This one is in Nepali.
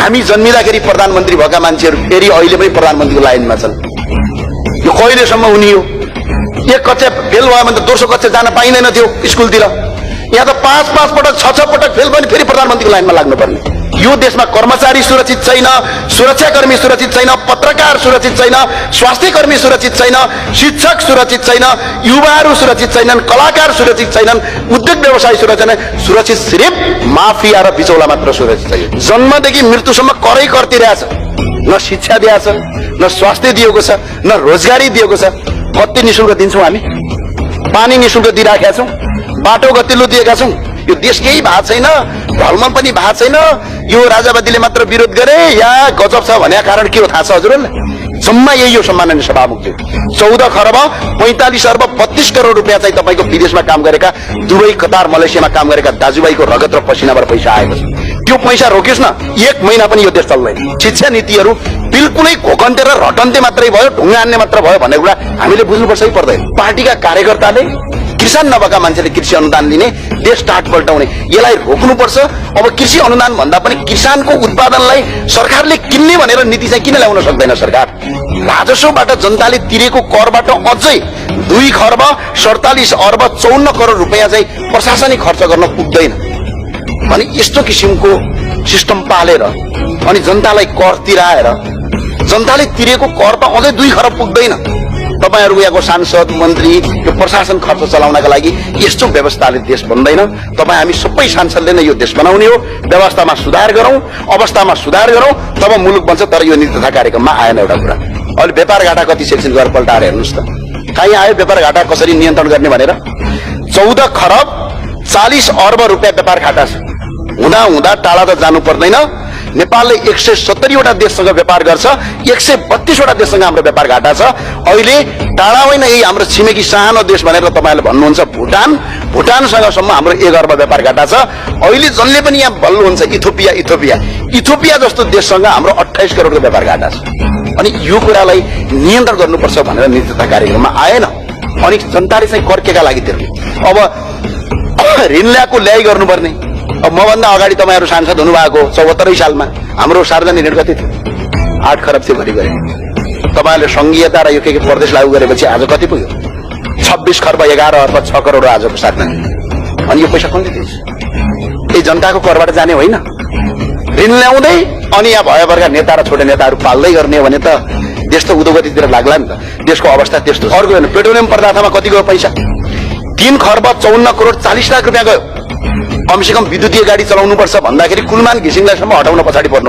हामी जन्मिँदाखेरि प्रधानमन्त्री भएका मान्छेहरू फेरि अहिले पनि प्रधानमन्त्रीको लाइनमा छन्। यो कहिलेसम्म हुने हो? एक कक्षा फेल भयो भने त दोस्रो कक्षा जान पाइँदैन थियो स्कुलतिर। यहाँ त 5-5 पटक 6-6 पटक फेल भयो भने फेरि प्रधानमन्त्रीको लाइनमा लाग्नुपर्ने। यो देशमा कर्मचारी सुरक्षित छैन, सुरक्षाकर्मी सुरक्षित छैन, पत्रकार सुरक्षित छैन, स्वास्थ्यकर्मी सुरक्षित छैन, शिक्षक सुरक्षित छैन, युवाहरू सुरक्षित छैनन्, कलाकार सुरक्षित छैनन्, उद्योग व्यवसाय सुरक्षित छैन। सुरक्षित सिर्फ माफिया र बिचौला मात्र सुरक्षित छैन। जन्मदेखि मृत्युसम्म करै कर तिरेको छ। न शिक्षा दिएको छ, न स्वास्थ्य दिएको छ, न रोजगारी दिएको छ। बत्ती निशुल्क दिन्छौँ हामी, पानी निशुल्क दिइराखेका छौँ, बाटो गतिलो दिएका छौँ। यो देश केही भएको छैन, ढलमल पनि भएको छैन। यो राजावादीले मात्र विरोध गरे या गजब छ भन्ने कारण के हो थाहा छ हजुरहरूलाई? जम्मा यही हो सम्माननीय सभामुखज्यू। 14 खरब 45 अर्ब 32 करोड रुपियाँ चाहिँ तपाईँको विदेशमा काम गरेका, दुबई, कतार, मलेसियामा काम गरेका दाजुभाइको रगत र पसिनाबाट पैसा आएको छ। त्यो पैसा रोकियोस् न, 1 महिना पनि यो देश चल्दैन। शिक्षा नीतिहरू बिल्कुलै घोकन्ते र रटन्ते मात्रै भयो, ढुङ्गा हान्ने मात्र भयो भन्ने कुरा हामीले बुझ्नुपर्छ कि पर्दैन? पार्टीका कार्यकर्ताले किसान नभएका मान्छेले कृषि अनुदान लिने, देश टाट पल्टाउने, यसलाई रोक्नुपर्छ। अब कृषि अनुदान भन्दा पनि किसानको उत्पादनलाई सरकारले किन्ने भनेर नीति चाहिँ किन ल्याउन सक्दैन सरकार? राजस्वबाट जनताले तिरेको करबाट अझै 2 खरब 47 अर्ब 54 करोड रुपियाँ चाहिँ प्रशासनिक खर्च गर्न पुग्दैन अनि यस्तो किसिमको सिस्टम पालेर अनि जनतालाई कर तिराएर जनताले तिरेको कर त अझै 2 खरब पुग्दैन। तपाईहरु यहाँको सांसद मन्त्री यो प्रशासन खर्च चलाउनका लागि यस्तो व्यवस्थाले देश बन्दैन। तपाई हामी सबै सांसदले नै यो देश बनाउने हो। व्यवस्थामा सुधार गरौं, अवस्थामा सुधार गरौं, तब मुलुक बन्छ। तर यो नीति तथा कार्यक्रममा आएन एउटा कुरा। अहिले व्यापार घाटा कति सेक्सन गरेर पल्टाएर हेर्नुस् त, कहीँ आयो व्यापार घाटा कसरी नियन्त्रण गर्ने भनेर? 14 खरब 40 अर्ब रुपियाँ व्यापार घाटा छ। हुँदा हुँदा टाढा त जानु पर्दैन। नेपालले 170 वटा देशसँग व्यापार गर्छ, 132 वटा देशसँग हाम्रो व्यापार घाटा छ। अहिले टाढा होइन, यही हाम्रो छिमेकी सानो देश भनेर तपाईहरुले भन्नुहुन्छ भुटान, भुटानसँग सम्म हाम्रो 1 अर्ब व्यापार घाटा छ। अहिले जसले पनि यहाँ भन्नुहुन्छ इथियोपिया जस्तो देशसँग हाम्रो 28 करोडको व्यापार घाटा छ। अनि यो कुरालाई नियन्त्रण गर्नुपर्छ भनेर नीति तथा कार्यक्रममा आएन। अनि जनताले चाहिँ कर केका लागि तिर्ने? अब ऋण ल्याई गर्नुपर्ने। अब मभन्दा अगाडि तपाईहरु सांसद हुनुभएको 74 सालमा हाम्रो सार्वजनिक ऋण कति थियो? 8 खरब थियो भरि गरे। तपाईहरुले संघीयता र यो के प्रदेश लागू गरेपछि आज कति पुग्यो? 26 खरब 11 अर्ब 6 करोड आजको साथमा। अनि यो पैसा कसले दिन्छ? यही जनताको करबाट जाने होइन। ऋण ल्याउँदै अनि यहाँ भएभरका नेता र छोटे नेताहरू पाल्दै गर्ने भने त देश त उद्योगतितिर लाग्ला नि त। देशको अवस्था त्यस्तो। अर्को होइन, पेट्रोलियम पदार्थमा कति गयो पैसा? 3 खरब 54 करोड 40 लाख रुपियाँ गयो। कमसेकम विद्युतीय गाडी चलाउनुपर्छ भन्दाखेरि कुलमान घिसिङलाई सम्म हटाउन पछाडि पर्नु